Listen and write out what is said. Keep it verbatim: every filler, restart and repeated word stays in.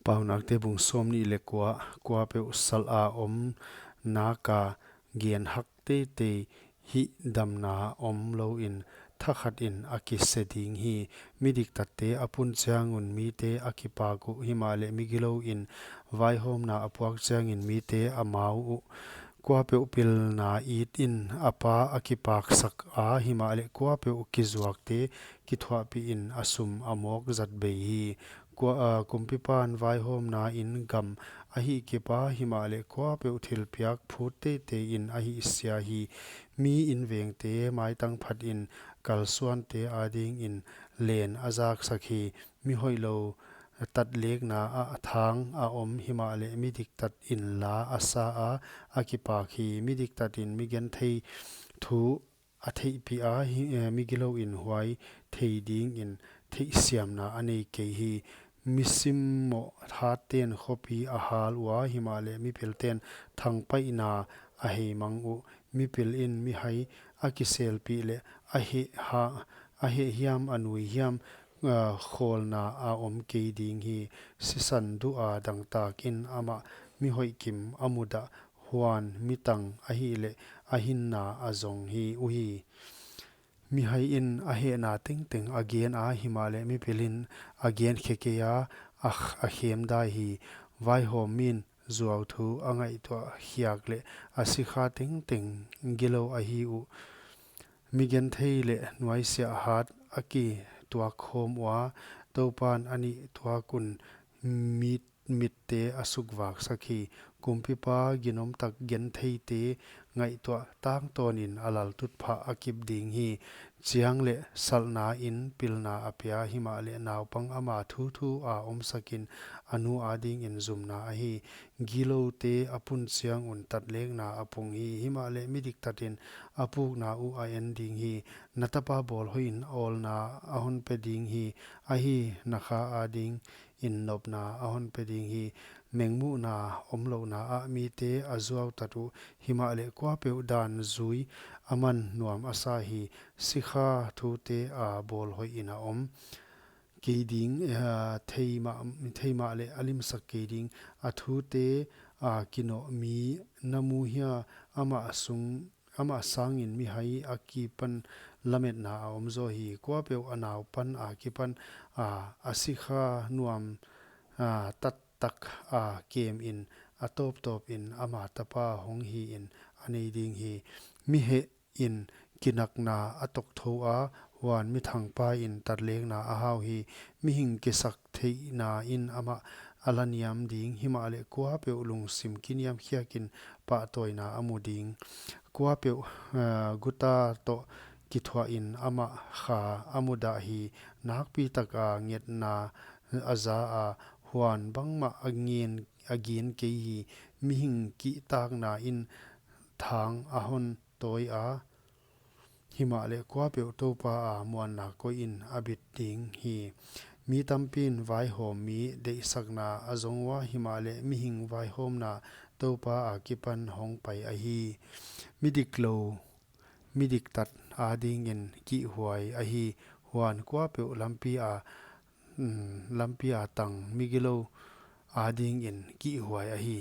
Paunakte bung sawmnih leh kua. Kuapeuh salh a om nak a gen hak teitei, hihdamna omlou in thakhat in a kise ding hi. Mi diktatte a pun chiang un mite a kipak uh, himahleh mi gilou in vaihawmna a puak chiangin mite a mau uh. Kuapeuh pilna it in a pa a kipaksak a, himahleh kuapeuh kizuakte kithuahpih in a sum a mawk zat bei hi. Kua, a, kumpipan vaihawmna in gam a hihkip a, himahleh kuapeuh thilpiak phut teitei in a hihsia hi. Mi invengte maitang phat in kalsuante adingin len a zaksak hi. Mi hoihlou tatlekna ah thang a om, himahleh mi diktat in la a sa a, a kipak hi. Mi diktat in mi genthei thu a theihpih a, hi, eh, mi gilou in huai thei dingin theihsiamna a nei kei hi. Mi simmawh hatten khopi a hal ua, himahleh mi pilten thangpaihna a heimang uh. Mi pil in mi hai a kiselpih leh a heh ha, a heh hiam a nui hiam, ah, khawlna a om kei ding hi. Sisan duh a dangtak in amah mi hoihkim a mudah, huan mi tang ahihleh a hinna a zong hi uhi. Mi hai in a hehna tengteng a gen a, himahleh mi pil in a gen khe kei a, a, a khem dai hi. Vaihawm min zuau thu a ngaihtuah khiak leh a sikha tengteng gilou ahi uh. Mi genthei leh nuaisiah hat a kituak khawm ua, Toupan a nih tuak un mit, mitte a sukvaksak hi. Kumpipa ginomtak gentheite ngaihtuah tangtawn in a laltutphah a kip ding hi. Chiang leh salhna in pilna a pia, himahleh naupang ama thuthu a omsak in a nu adingin zumna ahi. Giloute a pun chiang un tatlekna a pung hi, himahleh mi diktat in a pukna uh a en ding hi. Na tapa bawl hoih in awlna a hon pe ding hi, ahi na kha adingin nopna a hon pe ding hi. Mengmuhna omlouhna ah mite a zuautat uh, himahleh kuapeuh dan zui a man nuam a sa hi. Sikha thute a bawl hoih in a om kei ding, eh, theimah, theimah leh a limsak kei ding. A thute a kinoh mi na mu hia? Amah sung, amah sangin mi hai a kipan lametna a om zaw hi. Kuapeuh a naupan a kipan a, a sikha nuam, a, tattak a kem in a tawptawp in ama tapa hong hi in a nei ding hi. Mi heh in kinakna a tokthou a, huan mi thangpa in tatlekna a hau hi. Mihing kisaktheihna in amah a la niam ding, himahleh kuapeuh lungsim kiniamkhiak in pahtawina a mu ding. Kuapeuh, eh, guta toh kithuah in amah kha a mudah hi. Nakpitak a ngetna a za a, huan bangmah a ngen, a gen kei hi. Mihing kihtakna in thang a hon tawi a, himahleh kuapeuh Toupa a muanna koih in a bit ding hi. Mi tampi in vaihawm mi deihsakna a zong ua, himahleh mihing vaihawmna Toupa a kipan hong pai ahi. Mi diklou, mi diktat adingin kihhuai ahi, huan kuapeuh lampi a, mm, lampi a tang mi gilou adingin kihhuai ahi.